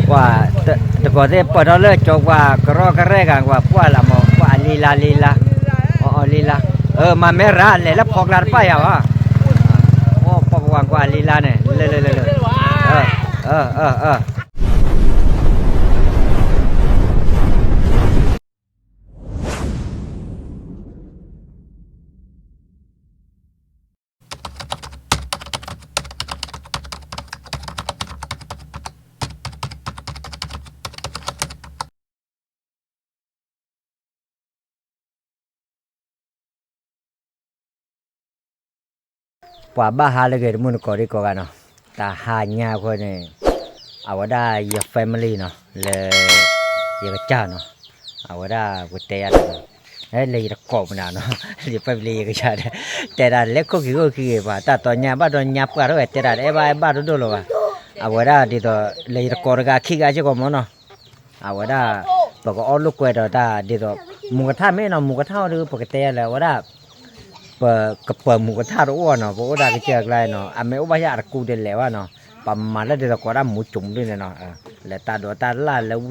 ပှၤ တကိးသ့ၣ်ပၢၢ်ထီၣ်လၢကၠီပှၤကရီကရဲၣ်ဂၤ ပှၤကွၢ်လၢမ့ၢ် ပှၤအလံၤလါလံၤလါ, အီအီလံၤလါ, မၤမဲရၤလဲၤလၢဖီကျါတပၢ်ယၤဘၣ်, ပှၤပှၤကွၢ်အလံၤလါန့ၣ် လၢလၢလၢလၢ ပှၤဘၣ်ဟါလၢဂ့ၤတမုၢ်တကိးဒ်ကိးဂၤနီၤ, တဟါညါအဃိန့ၣ် အဝဲဒၣ်ယ family နီၤ လၢ ယကစၢ်နီၤ, အဝဲဒၣ်ပတဲယၤတနီၤ, လၢယတကိးမနုၤနီၤ, ယ family ယကစၢ်ဒီး တဲဒၣ်လဲၤခိၣ်ခံခိၣ်ခံဂ့ၤပှၤ တၢ်တီညါဘၣ်ဒီးညါပှၢ်ထီၣ်ဝဲ တဲဒၣ်တအဲၣ်ဘၣ်အဲၣ်ဘၣ်ဒိၣ်ဒိၣ်လီၤဘၣ်, အဝဲဒၣ်ဒ်သိး လၢယတကိးတဂၤခံဂၤစ့ၢ်ကီးမ့ၢ်နီၤ အဝဲဒၣ် ပကအီၣ်လိာ်ကွဲဒီးတၢ်ဒ်သိး မူကထၣ်မ့ၢ်နီၤ မူကထၣ်အီၤဒီး ပကတဲယၤလၢအဝဲဒၣ် ပကပၢၤမူကထၣ်တအိၣ်နီၤ ပအိၣ်ဒၣ်ကစၢၢ်ကျါနီၤ အမ့ၢ်အိၣ်ဘၣ်ယၤအတကူတလဲၤဘၣ်နီၤ ပမၤလၢဒ်သိးကိးဒၣ်မူကိးမူဒ်န့ၣ်နီၤ လၢတၢ်ဒိးတၢ်လၢ်လၢ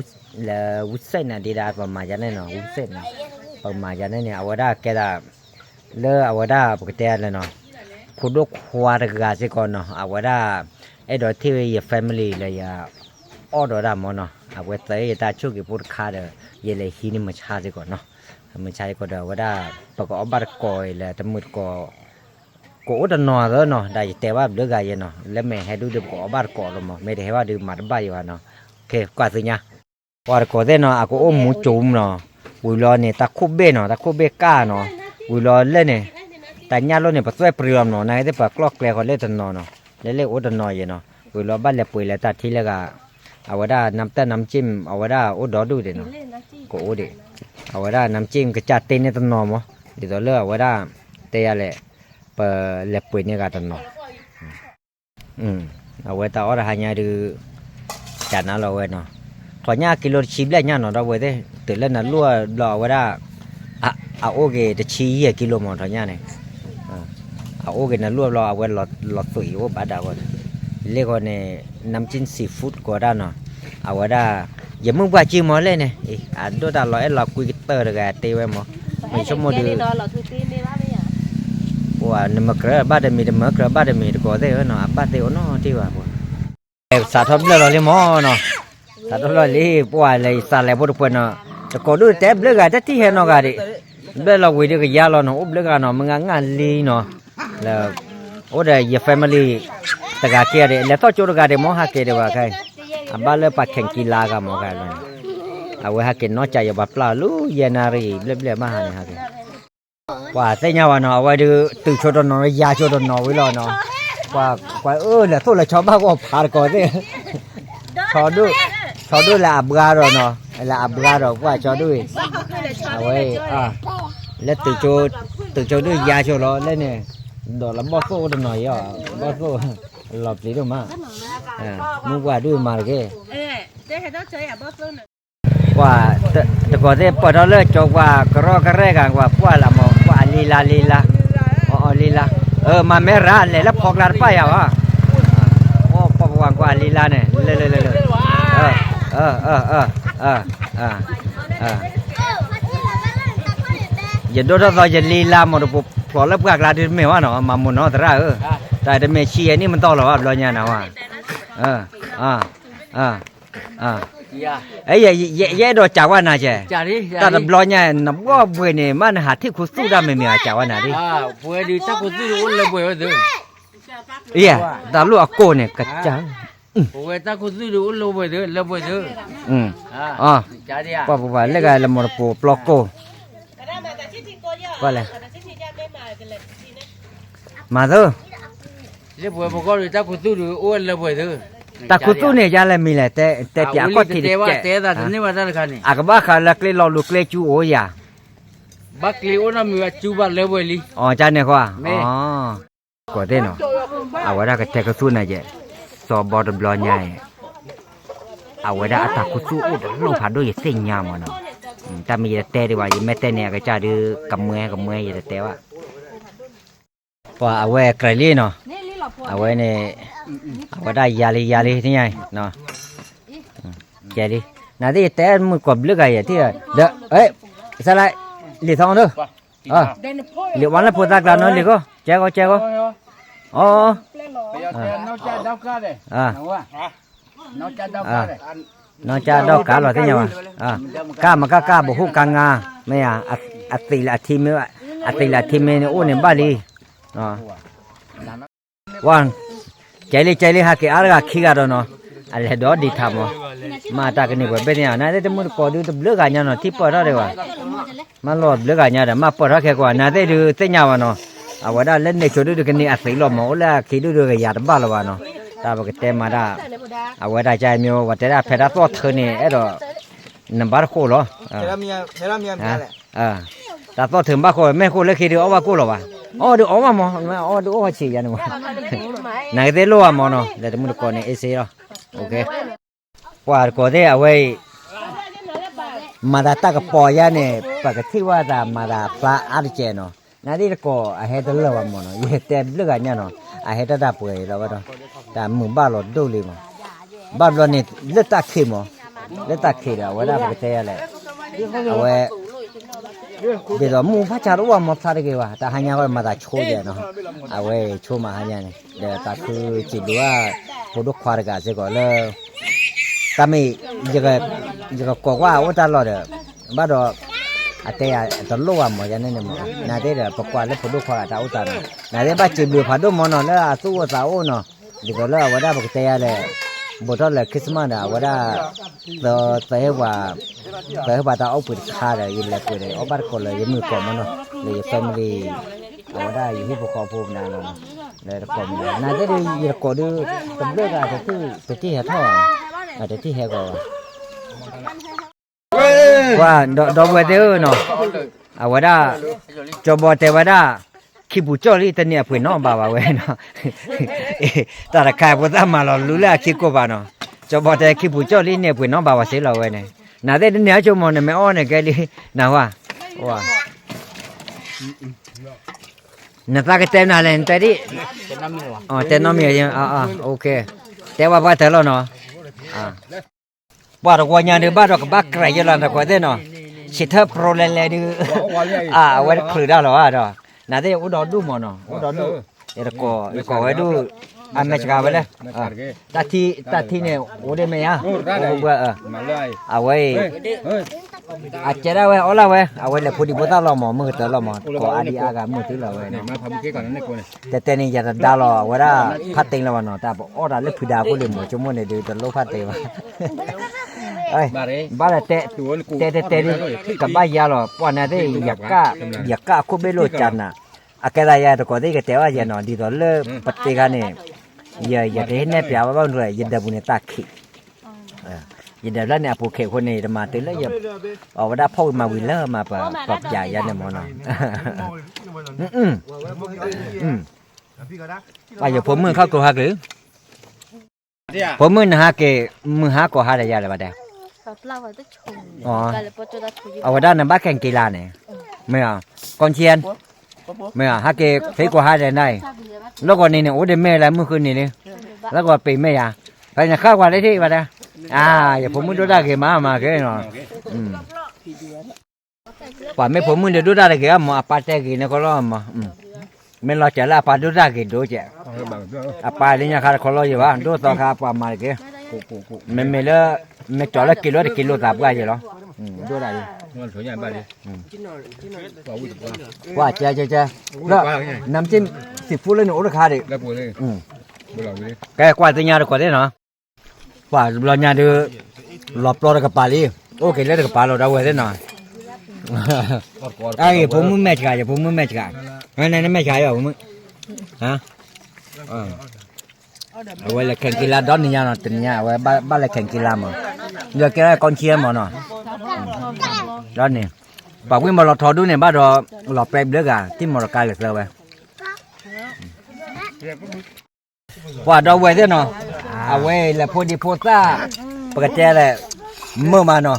လၢဝံစ့ၣ်န့ၣ် ဒ်ဒၣ်ပမၤယၤန့ၣ်နီၤ ဝံစ့ၣ်န့ၣ် ပမၤယၤန့ၣ်န့ၣ် အဝဲဒၣ်ကဲဒၣ် လၢအဝဲဒၣ်ပကတဲလဲၣ်နီၤ ခိၣ်ဒိၣ်ခွါတဂၤစ့ၢ်ကီးနီၤ အဝဲဒၣ် အဲၣ်ဒိးထံၣ်ဝဲယ family လၢယ အီၣ်ဒီးဒၣ်မ့ၢ်နီၤ အဝဲသၢယတၢ်ဆိၣ်ဂ့ၤဖိတခါဒီး ယလဲၤဟံးန့ၢ်မုၢ်ဆါစ့ၢ်ကီးနီၤ မုၢ်ဆါစ့ၢ်ကီးဒီး အဝဲဒၣ် ပကအီၣ်ဘၣ်တကိးအံၤလၢတမုၢ်တကိး ကအိၣ်တနီၤသၢနီၤ ဒ်ယတဲဘၣ်ဘျုးဂၤယဲနီၤ လၢမ့ၢ်ဟဲဒုးဒီးပကအီၣ်ဘၣ်တကိးလီၤမး မ့ၢ်တဟဲဘၣ်ဒုးမၤတဘၣ်ယဲဘၣ်နီၤ ကွၢ်သုညါ ပှၤတကိးသ့ၣ်နီၤ အကအိၣ်မူကိးမနီၤ ဝံၤလီၤန့ၣ် တၢ်ခိၣ်ဘ့ၣ်နီၤ တၢ်ခိၣ်ဘ့ၣ်ကၢ်နီၤ ဝံၤလီၤလၢန့ၣ် တၢ်ညၣ်လိၣ်န့ၣ် ပသွဲၣ်ပြံလီၤမနီၤ နာ်က့သ့ၣ်ပကျီၢ်ကျဲဃီၤလၢတနီၤနီၤ လၢလၢအိၣ်တနီၤယဲနီၤ ဝံၤလီၤဘၣ်လဲၤပှ့ၤလၢတၢ်ထံလၢဂၤ အဝဲဒၣ်နမ်တၢ်နမ်က့ၣ် အဝဲဒၣ်အိၣ်ဒီဒူၣ်ဒံးနီၤ ကအိၣ်ဒံး အဝဲဒၣ်နမ်က့ၣ်ကစၢ်တ့န့ၢ်တနီၤမး ဒ်သိးလၢအဝဲဒၣ် တဲယၤလဲၣ် ပလဲၤပှ့ၤန့ၢ်ဂၤတနီၤ အဝဲတၢ်အီၣ်တဟါညါဒုး ကနၤလီၤဝဲနီၤ ထီၣ်ညၣ်ကံလိတဆံဘျဲၣ်ညၣ်နီၤ ဒီပုၢ်ဝဲၢ်သ့ၣ် တုၤလၢနလူၢ်ဘျီအဝဲဒၣ် အအိၣ်က့ၤတဆံယဲၢ်ကံလိမး ထီၣ်ညၣ်န့ၣ် အအိၣ်က့ၤနလူၢ်ဘျီ အဝဲလီၤသွံၣ်အိၣ်ဘၣ်ဒၣ်ဝဲန့ၣ် လ့ၢ်ဃီန့ၣ် နမ်က့ၣ် seafood ကိးဒၣ်နီၤ အဝဲဒၣ် ယမုၢ်ပှၢ်ကံမီၤလဲၣ်န့ၣ် အဒိၣ်တၢ်လီၤအဲၣ်လီၤကွံကတၢၢ်တဂၤတ့ဝဲမး မ့ၢ်ဆိကမိၣ်ဒုး နမ့ၢ်ကြၢးဘၣ်တမံၤ တမ့ၢ်ကြၢးဘၣ်တမံၤ တကိးသ့ၣ်နီၤ အဘၣ်သ့ၣ်အိၣ်နီတံၢ်ဘၣ်ပှၤ စးထီၣ်ဘျၢၣ်လီၤလံမ့ၢ်နီၤ စးထီၣ်ဘျၢၣ်လံ ပှၤလဲၤယသးလဲၤဖိတပှဲၤနီၤ တကိးဒုးတဲဘျုးဂၤတထံၣ်ဟဲနီတဂၤဒံး ဘျၢၣ်လီၤဝံၤဒုးကယါလီၤနီၤ အိၣ်ဘျုးဂၤနီၤ မုၢ်ဂၤငါလံနီၤ လၢ အိၣ်ဒီးယ family တဂၤက့ၤဒံး လဲၤထီၣ်ကၠိတဂၤဒံး မ့ၢ်ဟးက့ၤဒံးဘၣ်ခဲအံၤ အဘၣ်လၢပှၤခဲကံလါဂၤမ့ၢ်ဂၤလီၤန့ၣ် အဝဲဟးက့ၤနီၢ်ကၠးယပှၤပျၢ်လူၤယဲၢ်နၣ်ရံၣ် ဘျဲၣ်ဘျဲၣ်မးဟးန့ၣ်ဟးက့ၤ ပှၤသ့ၣ်ညါဘၣ်နီၤ အဝဲဒုး တုၤဆိတနီၤ ယၤဆိတနီၤဝံၤလီၤနီၤ ပှၤအၢ လဲၤသိၣ်လဲၤဆီဘၣ်ကီးဖးတကိးသ့ၣ် ဆီဒိၣ် ဆီဒိၣ်လၢအဘှါဒီးနီၤ လၢအဘှါဒီးပှၤဆီဒိၣ်အံၤ အဝဲ လၢ တုၤဆိဒုးယၤဆိလီၤ လၢန့ၣ် ဒီးလၢဘီၣ်သိၣ်အိၣ်တနီၤအံၤ ဘီၣ်သိၣ် လီၤပျံၤဒိၣ်မး မုၢ်ပှၢ်ဒုးမၤတက့ၢ် ပှၤ တကိးသ့ၣ်ပၢၢ်ထီၣ်လၢကၠီပှၤကရီကရဲၣ်ဂၤ ပှၤကွၢ်လၢမ့ၢ် ပှၤအလံၤလါလံၤလါ, အီအီလံၤလါ, မၤမဲရၤလဲၤလၢဖီကျါတပၢ်ယၤဘၣ်, ပှၤကွၢ်လံၤလါန့ၣ် လၢလၢလၢလၢ ယဒိၣ်ထီၣ်သီယလံၤလါမ့ၢ်တပူၤဖျိးလၢပှၢ်ကျါဒုးတမ့ၢ်ဘၣ်နီၤ မၤမူနီသရၣ်ဧၢ, တၢ်တမ့ၢ်ဆံးယဲၢ်နံၣ်မတီၢ်လီၤဘၣ် ဘျီညါနၤဝဲ ယအဲၣ်ဒိးကးကွၢ်နၤကဲ, တၢ်တဘျီညါ နဘှီဘှ့ၣ်န့ၣ် မ့ၢ်နဟးထံၣ်ခူသူၣ်တၢ်မ့ၢ်မ့ၢ်ကးကွၢ်နၤလံ, တၢ်လိၣ်အကိၢ်န့ၣ် ကစၢ်, ပှၤပှၤလၢဂၤလၢမ့ၢ်တပူၤပျီကိၢ်, ကွၢ်လဲၣ် မၤသၢ တၢ်ခူသူၣ်န့ၣ် ယါလဲၣ်မံၤလဲၣ်, တဲပၠးအခီၣ်ထံးတကဲး, အကဘၣ်ဃးလၢကျဲလီၤလူၤကျဲကၠူအိၣ်ယၤ, ဘၣ်ကျဲအိၣ်နီတမံၤဘၣ် ကၠူဘၣ်လၢပှဲၤလံ, အကန့ၣ်ဃီ, ကိးသ့ၣ်နီၤ, အဝဲဒၣ်ကတဲခူသူၣ်နၤယဲ, စီၤဘီတဘျီညါအံၤ, အဝဲဒၣ်အတၢ်ခူသူၣ်အိၣ်တလိၣ်ဖးဒိၣ်ယသ့ၣ်ညါမးနီၤ, တၢ်မ့ၢ်ယတတဲဒံးဘၣ် ယမ့ၢ်တဲန့ၣ် အကစၢ်ဒုး ကမှဲကမှဲယတတဲဘၣ် ပှၤအဝဲကြၢးလံနီၤ, အဝဲန့ၣ်, အဝဲဒၣ်ယၤလံယၤလံသ့ၣ်ညါအံၤ, အ ကဲလံ, နသ့ၣ်ယတဲမုၢ်တကိးဘျုးဂၤယဲၢ်ထံၣ်ဒီး, စလၢ်, လံာ်ထီအီၤဒိၣ်, လံာ်ဝါလၢဖိသၣ်ကျါနီၤလံာ်ဂီၢ်, ကဲဂီၢ်ကဲဂီၢ်, အီ, နီၢ်ကၢဒီကးလီၤသ့ၣ်ညါဘၣ်, ကၢ်မကၢ်ကၢ်ဘိးဟူၣ်ကၢ်ငါ, မ့ၢ်ဧါ, အသံးလၢအထံမ့ၢ်, အသံးလၢအထံမ့ၢ်န့ၣ်အိၣ်န့ၣ်ဘၣ်လံ ဝါ, ကဲလံကဲလံ ဟးက့ၤအါတဂၤခံဂၤဒီးနီၤ, အလဲၤဒီးဒံးထးမး, မ့ၢ်တၢ်ကန့ၢ်ပှဲၤဘ့ၣ်သ့ၣ်ညါ, နသ့ၣ်တမုၢ်တကိးဒုးတဘျုးဂၤညါနီၤ ထံၣ်ပၢၢ်ထီၣ်ဒံးဘၣ်, မ့ၢ်လီၤဘျုးဂၤညါဒီး မ့ၢ်ပၢၢ်ထီၣ်ခဲကိးဂၤ နသ့ၣ်ဒုးသ့ၣ်ညါဘၣ်နီၤ, အဝဲဒၣ်လၢန့ၣ်ဆိဒုးဒုးကန့ၢ်အသံးလီၤမး အိၣ်လၢအခံဒုးဒုးကယၤတဘၣ်လီၤဘၣ်နီၤ, တၢ်ပကတဲမၤတၢ်, အဝဲဒၣ်ကမ့ၢ်ဝဲတဲဒၣ်ဖဲတၢ်သီၣ်ထၢန့ၣ် အဲၣ်ဒိး, နဘၣ်တဃိးလီၤ တၢ်သီၣ်ထုးဘၣ်ဃိ မ့ၢ်ဃိလၢခံဒုးအီၣ်ဘၣ်ကိၣ်လီၤဘၣ်, အီၣ်ဒုးအီၣ်ဘၣ်မး, အီၣ်ဒုးအီၣ်ဆံးယါန့ၣ်မး, နကသ့ၣ်လိၣ်ဘၣ်မးနီၤ လၢတမုၢ်တကိးန့ၣ် အ့စ့လီၤ, ပှၤတကိးသ့ၣ်အဝဲအံၤ မၤသးတၢ်ကပီၤယါန့ၣ် ပကထံၣ်ဝဲသးမၤသးဖျါအါတကဲးနီၤ, နသ့ၣ်တကိးအဟဲတလၢာ်ဘၣ်မးနီၤ ယတဲဘျုးဂၤညါနီၤ, အဟဲတၢ်တၢ်ပှဲၤလီၤဝဲဒီး, တၢ်မုာ်ဘၣ်လီၤဒိၣ်လံမး, ဘၣ်ဘျီန့ၣ် လၢတၢ်ခံးမး, လၢတၢ်ခံးဒီး အဝဲဒၣ်ပကတဲယါလဲၣ်, အဝဲ ဒ်သိးမုၢ်ဖးဆါတအိၣ်ဘၣ်မးဖျါတဂ့ၤဘၣ် တၢ်ဟါညါဃီမၤသးဆိယဲၢ်နီၤ, အဝဲဆိမးဟါညါန့ၣ် ဒီးသးခုစံးဘျုးဘၣ် ဖိဒိၣ်ခွါတဂၤစ့ၢ်ကီးလၢ တၢ်မ့ၢ် ယကကိးကွၢ်အအိၣ်တၢ်လီၢ်ဒီး ဘၣ်ဒီး အတဲယၤတလိၣ်ဘၣ်မး ယၤန့ၣ်န့ၣ်မး နသ့ၣ်ဒီး ပကွၢ်လၢဖိဒိၣ်ခွါဂၤတၢ်အိၣ်သးန့ၣ် နသ့ၣ်ဘၣ်စံးဘျုးဖးဒိၣ်မးနီၤ လၢအသူၣ်အိၣ်သးအိၣ်နီၤ ဒ်သိးလၢအဝဲဒၣ်ပကတဲယၤလဲၣ် ဘူးထီၣ်လၢ Christmas ဒီး အဝဲဒၣ် သ သဟ့ၣ်ပှၤ သဟ့ၣ်ပှၤတၢ်အိၣ်ဘှံးတခါဒီး ယလဲၤပှ့ၤဒီး အီၣ်ဘၣ်တကိးလၢယမုၢ်ကိးမးနီၤ လၢယ family အဝဲဒၣ်ယဟံၣ်ဖိဃီဖိပနၤလီၤ လၢတကိးမး နသ့ၣ်ဒီး ယတကိးဒုး တဘျုးဂၤတထံၣ် တထံၣ်ဟဲထီၣ် တထံၣ်ဟဲကီးဘၣ် ပှၤဒီပုၢ်ဝဲၢ်သ့ၣ်ဧၢနီၤ အဝဲဒၣ် ကၠီဘီတဲဝဲဒၣ် ခံပူၤကၠီၣ်လံတန့ၢ်အပှ့ၤနီတဘးဘၣ်ဝဲနီၤ တၢ်တခါဖိသၣ်မၤလီၤလူလၢအခံကိးဘၣ်နီၤ ကၠီဘီတဲခံပူၤကၠီၣ်လံန့ၢ်အပှ့ၤနီတဘးဘၣ်စ့လီၤဝဲန့ၣ် နသ့ၣ်တန့ၢ်အဆိကမိၣ်န့ၣ် မ့ၢ်အီၣ်န့ၣ်ကဲလံ နဝဲ နသးကတဲနၤလဲၣ် နတဲဒ် တဲနီတမံၤ တဲဝဲပှၤတၢၢ်လီၤနီၤ ပှၤတဝီညါဒုးဘၣ်ဒီးကဘၣ်ကြၢးယဲလီၤ နကွၢ်သ့ၣ်နီၤ ဆံးထၢၣ် pro လဲၤလဲၤဒုး အဝဲတချုးတၢ်လီၤဘၣ်ဒီး နသ့ၣ်အိၣ်ဒီးဒူၣ်မးနီၤ အိၣ်ဒီးဒူၣ် ယတကိးဝဲဒူၣ် အမဲာ်စှၤဝဲလဲၣ် တၢ်ထံန့ၣ် အိၣ်ဒ်မ့ၢ်ဧါ အိၣ်ဘှဲ အဝဲအံၤ အကဲဒၣ်ဝဲအီၣ်လၢ်ဝဲ အဝဲလဲၤဖိဒံဖိသၣ်လီၤမး မုၢ်ကတၢၢ်လီၤမး ကိးအါဒံအါဂၤမုၢ်သံလီၤဝဲန့ၣ် တဲတဲန့ၣ် ယတဒါလီၤ အဝဲဒၣ်ဖးတ့လီၤဘၣ်နီၤ တၢ်ပအီၣ်တၢ်လၢဖုဒါအဃိလံမး ဆိကမိၣ်န့ၣ်ဒုးတလိၣ်ဖးတ့ဘၣ် ဘၣ်ဒီးတဲ တဲတဲတဲဒုး ကဘၣ်ယါလီၤ ပှၤနာ်သ့ၣ် ယကၣ်အခိၣ်ဘ့ၣ်လိာ်ကၢ်နၤ အကဲသးယၤတကိးသ့ၣ်ကတဲဘၣ်ယဲနီၤ ဒ်သိးလၢပတဲခါန့ၣ် ယတဟ့ၣ်နဲၣ်ပျးဘၣ်ဘၣ်မနုၤလဲၣ် ယဒၢးပူၤန့ၣ်တၢ်ခံး ယဒၢးဖျၢၣ်န့ၣ် အပူၤခဲးအဃိန့ၣ် ယတမၤတုၤလၢယ အဝဲဒၣ်ဖီၣ်ဝံၤမၤဝံၤလၢမၤပ ပပျးယၤန့ၣ်မ့ၢ်နီၤ ပှၤယဖိမုၣ်ခီၣ်ကျိၤဟးက့ၤ ဖိမုၣ်နဟးက့ၤ မုၢ်ဟါကိးဟါဒီးယၤလၢၤဘၣ်တဲ အဝဲဒၣ်နဘၣ်ခဲက့ၤလါန့ၣ် မ့ၢ် ကီၢ်ဆံ မ့ၢ် ဟးက့ၤဖဲကိးဟါဒီးနၤအံၤ လီၢ်ကီၢ်န့ၣ်န့ၣ် အိၣ်ဒံးမ့ၢ်လၢမုၢ်ဃုနံၤလံ လီၢ်ကီၢ်ပ့ၤမ့ၢ်ယၤ ဖဲနဃၣ်ကွၢ်လၢထံၣ်ဘၣ်တဲ အါ ယဖိမုၣ်ဒိၣ်တၢ်ဂ့ၤမးမးက့ၤနီၤ ပှၤမ့ၢ်ဖိမုၣ်ဒုးဒိၣ်တၢ်တဂ့ၤအမ့ၢ် အပၢ်တဲဂ့ၤန့ၣ်ခီလီၤမ့ၢ် မ့ၢ်လီၤစၢၤလၢအပၢ်ဒိၣ်တၢ်ဂ့ၤဒိၣ်ကဲး အပၢ်လၢညါခါတခီလီၤယံၤဘၣ် ဒိၣ်သီခါပှၤမၤတက့ၢ် မ့မ့ၢ်လၢ မ့ၢ်ကၠီၤလၢက့ၤလီၤတက့ၤလိာ်သးပှၢ်ယံၤလီၤ ဒိၣ်တၢ်လံ ပှၢ်ကဲကဲကဲ လၢ နမ်က့ၢ် သံၣ်ဖိလၢန့ၣ်အိၣ်တခါဒံး ကဲကွၢ်သ့ၣ်ညါတကိးသ့ၣ်နီၤ ပှၤတဘျီညါဒုး လီၤပျီတကပၤလံ အိၣ်က့ၤလၢတကပၤလီၤဒီးဝဲသ့ၣ်နီၤ အယဖိမုၣ်မဲာ်စှၤ ယဖိမုၣ်မဲာ်စှၤ နမဲာ်စှၤယဖိမုၣ် အဝဲလဲၤခဲက့ၤလါဒီနံၤညါနီၤ တနံၤညါ အဝဲဘၣ်လဲၤခဲက့ၤလါမး ဒီးကဲကီၢ်ဆံမးနီၤ ဒီးန့ၣ် ပှၤဝံၣ်မၤလီၤထီဒူၣ်န့ၣ် ဘၣ်ဒီး လီၤပဲဘျၢဂၤ တံၢ်မီၢ်တကါလဲၤသၢဝဲ ပှၤဒီပုၢ်ဝဲၢ်သ့ၣ်နီၤ အဝဲလဲၤဖိဒံဖိသၣ် ပကတဲလဲၣ် မုာ်မးနီၤ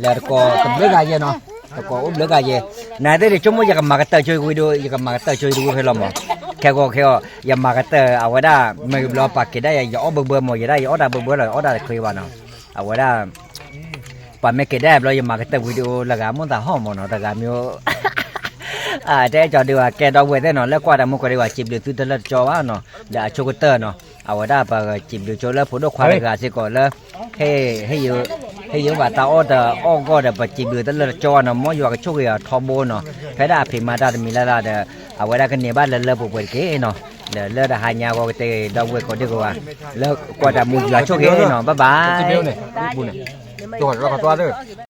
လဲၤတကိးတဘျုးဂၤယဲနီၤ တကိးအိၣ်ဘျုးဂၤယဲ နသ့ၣ်ဒံးဆိကမိၣ် ယကမၤကတၢၢ်ဆိဝံၤဒုး ယကမၤကတၢၢ်ဆိဝံၤဒုးဖဲလီၤမး ခဲဂီၤခဲဂီၤ ယမၤကတၢၢ်အဝဲဒၣ် မ့ၢ်ဘျီပာ်က့ၤဒၣ်ယၤ ယအီၣ်ဘၢဘၢမး ယဒၣ်ယအီၣ်တၢ်ဘၢဘၢလီၤ ယအီၣ်တၢ်တချ့ဘၣ်နီၤ အဝဲဒၣ် ပှၤမ့ၢ်က့ၤဒၣ်ဘျီ ယမၤကတၢၢ်ဝံၤဒံးအိၣ်လၢဂၤမိၣ်သးဟီၣ်မးနီၤ တဂၤမ့ၢ်အိၣ် တဲကၠီဒုးဝဲ ကဲဒီပုၢ်ဝဲၢ်သ့ၣ်နီၤ လၢကွၢ်တၢ်မူကီၢ်ဒံးဝဲ စံးဘျုးသုတလၢတကၠီဘၣ်နီၤ ဒီးအဆိကတၢၢ်နီၤ အဝဲဒၣ်ပစံးဘျုးကၠိလၢဖိဒိၣ်ခွါတဂၤစ့ၢ်ကီးလၢ ဟ့ၣ် ဟ့ၣ်ယုၢ်ဘၣ်တၢ်အီၣ်တအီၣ်ဂီၢ်ဒီး ပစံးဘျုးတလၢတကၠီဘၣ်နီၤ မ်ယွၤကဆိၣ်ဂ့ၤအီၤထီဘိနီၤ ဖဲဒၣ်အဖံးမၤတၢ်တမံၤလၢ်လၢ်ဒီး အဝဲဒၣ်ကန့ၢ်ဘၣ်လၢလၢပှဲၤပှဲၤတက့ၢ်နီၤ ဒီးလၢတဟါညါအဂီၢ်ကတဲဒီပုၢ်ဝဲၢ်ကိးဒံကိးဂၤ လၢကွၢ်တၢ်မူယွၤဆိၣ်ဂ့ၤနီၤ bye bye